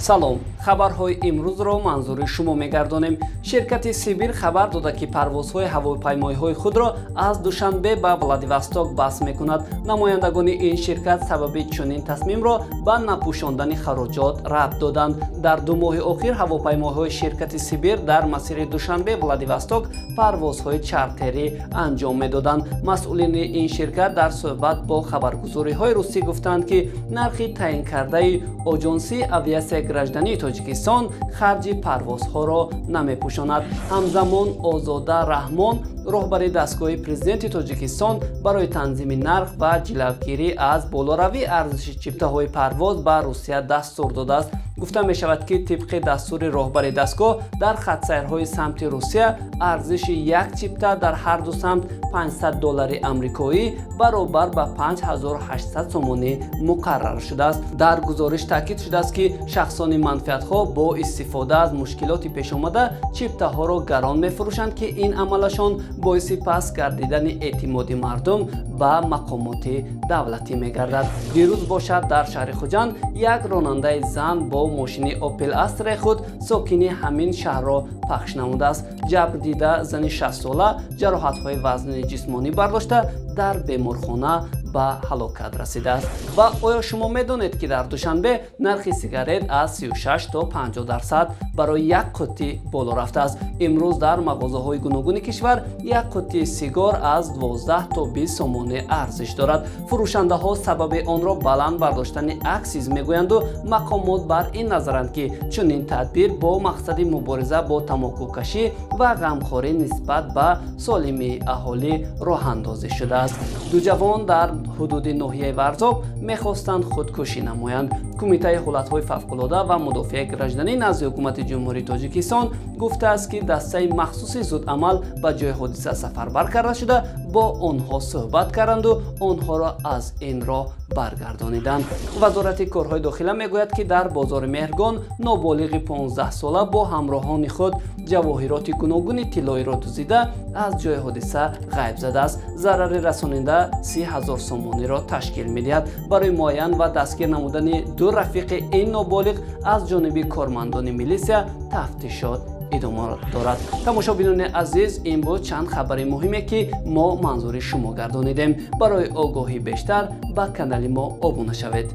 Салом, хабарҳои имрӯзро манзури шумо мегардонем. Ширкати Сибир хабар дода, ки парвозҳои ҳавопаймоиҳои худро аз Душанбе ба Владивосток баст мекунад. Намояндагони ин ширкат сабаби чунин тасмимро ба напӯшондани хароҷот рабт доданд. Дар 2 моҳи охир ҳавопаймоҳои ширкати Сибир дар масири Душанбе Владивосток парвозҳои чартерӣ анҷом медоданд. Масъулини ин ширкат дар суҳбат бо хабаргузориҳои русӣ гуфтанд, ки нархи таъинкардаи Оҷонсии авиатсияи граждании Тоҷикистон харҷи парвозҳоро намепӯшонад. Ҳамзамон Озода Раҳмон, роҳбари дастгоҳи президенти Тоҷикистон барои танзими нарх ва ҷилавгирӣ аз болоравии арзиши чиптаҳои парвоз ба Русия дастур додааст. Гуфта мешавад, ки тибқи дастури роҳбари дастгоҳ дар хатсайрҳои самти Русия арзиши як чипта дар ҳар ду самт 500 доллари амрикоӣ баробар ба 5800 сомонӣ муқаррар шудааст. Дар гузориш таъкид шудааст, ки шахсони манфиатҳо бо истифода аз мушкилоти пешомада чиптаҳоро гарон мефурӯшанд, ки ин амалашон боиси паст гардидани эътимоди мардум ба мақомоти давлатӣ мегардад. Дирӯз бошад, дар шаҳри Хуҷанд як ронандаи зан бо мошини Опел Астраи худ сокини ҳамин шаҳрро пахш намудааст. Ҷабр дида зани 60-сола ҷароҳатҳои вазнини ҷисмонӣ бардошта дар беморхона ба ҳалокат расидааст. Ва оё шумо медонед, ки дар Душанбе нархи сигарет аз 36 то 50% барои як қуттӣ боло рафтааст? Имрӯз дар мағозаҳои гуногуни кишвар як қуттии сигор аз 12 то 20 сомонӣ арзиш дорад. Фурӯшандаҳо сабаби онро баланд бардоштани аксиз мегӯянду мақомот бар ин назаранд, ки чунин тадбир бо мақсади мубориза бо тамокукашӣ ва ғамхорӣ нисбат ба солимии аҳолӣ роҳандозӣ шудааст. Ду ҷавон дар ҳудуди ноҳияи Варзоб мехостанд худкушӣ намоянд. Кумитаи ҳолатҳои фавқулода ва мудофиаи гражданӣ назди ҳукумати Ҷумҳурии Тоҷикистон гуфтааст, ки дастаи махсуси зудамал ба ҷои ҳодиса сафарбар карда шуда, бо онҳо суҳбат карданду онҳоро аз ин роҳ баргардониданд. Вазорати корҳои дохила мегӯяд, ки дар бозори Меҳргон ноболиғи 15-сола бо ҳамроҳони худ ҷавоҳироти гуногуни тиллоиро дуздида аз ҷои ҳодиса ғайб задааст. Зарари расонида 30 000 сомониро ташкил медиҳад. Барои муайян ва дастгир намудани ду рафиқи ин ноболиғ аз ҷониби кормандони милисия тафтишот идома дорад. Тамошобинони азиз, ин буд чанд хабари муҳиме, ки мо манзури шумо гардонидем. Барои огоҳии бештар ба канали мо обуна шавед.